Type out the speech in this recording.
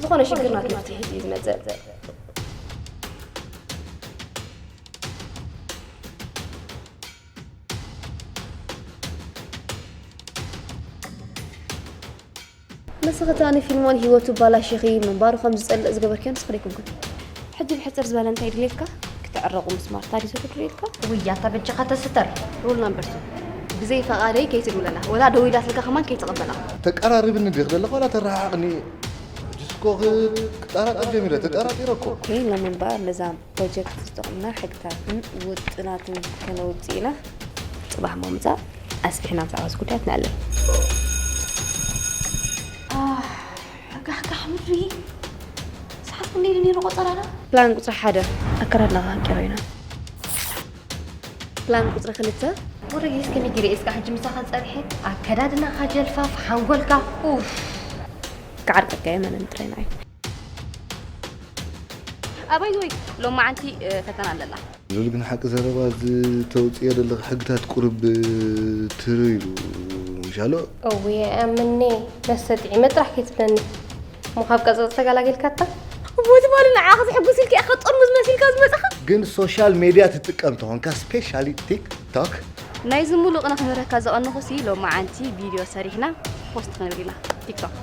ዝኾነ ሽግር ናቱ መፍትሒ እዩ ዝመጽእ። ንስኺ እታ ንፊልሞን ህይወቱ ባላሽኺ ምንባሩ ከም ዝጸልእ ዝገበርክዮ ንስኺ ዶ ኣይኮንኩን? ሕጂ ብሕጽር ዝበለ እንታይ ድሌትካ? ክትዕረቑ ምስ ማርታ ድዩ ዘሎ ድሌትካ? ውይ ኣታ በጃኻ ተስተር። ሩል ናምበር ቱ። ብዘይ ፈቓደይ ከይትድውለላ፣ ወላ ደዊላትልካ ከማን ከይትቕበላ። ተቀራርብኒ ዲኽ ዘለኻ ዋላ ተረሓቕኒ? ጅስኮ ክጠራጠር ጀሚረ፣ ተጠራጢረ እኮ። ኦኬ፣ ሎሚ እምበኣር ነዛ ፕሮጀክት ዝጠቕሙና ሕግታትን ውጥናትን ከነውጽእ ኢና። ጽባሕ ምምጻእ ኣስፊሕና ብዛዕባ እዚ ጉዳያት ንዕልል። ጋሕጋሕ ምድሪ። ሰዓት ክንደይ ነይሩ ቆጸራና? ፕላን ቁጽሪ ሓደ ኣከዳድናኻ ክንቀይሮ ኢና። ፕላን ቁጽሪ ክልተ። ወረጊስ ከመይ ገይረ እስካ ሕጂ ምሳኻ ጸኒሐ? ኣከዳድናኻ ጀልፋፍ፣ ሓንጎልካ፣ ኡፍ። ክዓርቀካ እየ፣ መነን ጥራይ ንዓይ። ኣባይ ወይ ሎማዓንቲ ፈተና ኣለና። ልል ግን ሓቂ ዘረባ ዝተውፅኦ ዘለኺ ሕግታት ቁርብ ትር ኢሉ ምሻሎ። እውይ ኣምኔ መስተ ጥዒመ ጥራሕ ከይትብለኒ እሞ ካብ ቀፀፅ ተገላጊልካታ። እሞ ትማሊ ንዓኻ ዘሕጉስ ኢልካ ኢኻ ጥርሙዝ መሲልካ ዝመጻኻ። ግን ሶሻል ሜድያ ትጥቀም ተኾንካ ስፔሻሊ ቲክቶክ ናይዚ ሙሉእ ቅነ ክምህረካ ዝቐንኹሲ ሎማዓንቲ ቪድዮ ሰሪሕና ፖስት ክንብል ኢና ቲክቶክ።